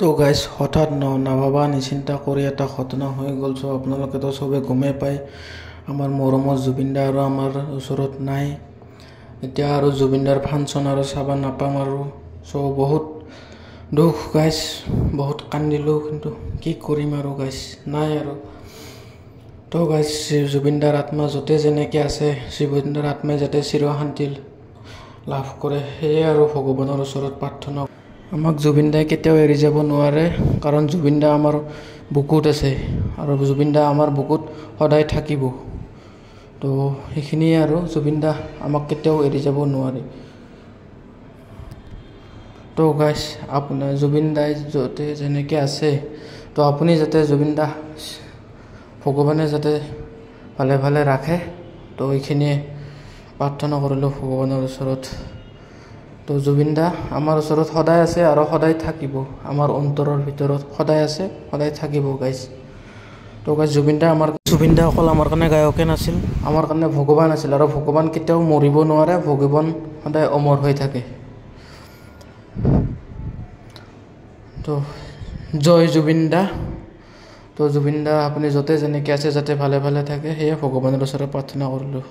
তো গাইজ, হঠাৎ নাভাবা নিচিন্তা কৰি এটা ঘটনা হৈ গ'ল। চ' আপোনালোকেতো চবে গমেই পায়, আমাৰ মৰমৰ জুবিন দা আৰু আমাৰ ওচৰত নাই। এতিয়া আৰু জুবিন দাৰ ফাংচন আৰু চাব নাপাম আৰু। চ' বহুত দুখ গাইজ, বহুত কান্দিলোঁ, কিন্তু কি কৰিম আৰু গাইজ, নাই আৰু। তো গাইজ, জুবিন দাৰ আত্মা য'তে যেনেকৈ আছে, জুবিন দাৰ আত্মাই যাতে চিৰশান্তি লাভ কৰে, সেয়ে আৰু ভগৱানৰ ওচৰত প্ৰাৰ্থনা। আমাক জুবিন দাই কেতিয়াও এৰি যাব নোৱাৰে, কাৰণ জুবিন দা আমাৰ বুকুত আছে আৰু জুবিন দা আমাৰ বুকুত সদায় থাকিব। তো সেইখিনিয়ে আৰু, জুবিন দা আমাক কেতিয়াও এৰি যাব নোৱাৰে। তো গাইজ, আপোনাৰ জুবিন দাই য'তে যেনেকৈ আছে, তো আপুনি যাতে জুবিন দা ভগৱানে যাতে ভালে ভালে ৰাখে, তো এইখিনিয়ে প্ৰাৰ্থনা কৰিলোঁ ভগৱানৰ ওচৰত। তো জুবিন দা আমাৰ ওচৰত সদায় আছে আৰু সদায় থাকিব, আমাৰ অন্তৰৰ ভিতৰত সদায় আছে, সদায় থাকিব গাইজ। তো গাইজ, জুবিন দা অকল আমাৰ কাৰণে গায়কে নাছিল, আমাৰ কাৰণে ভগৱান আছিল। আৰু ভগৱান কেতিয়াও মৰিব নোৱাৰে, ভগৱান সদায় অমৰ হৈ থাকে। তো জয় জুবিন দা। তো জুবিন দা আপুনি য'তে যেনেকৈ আছে যাতে ভালে ভালে থাকে, সেয়ে ভগৱানৰ ওচৰত প্ৰাৰ্থনা কৰিলোঁ।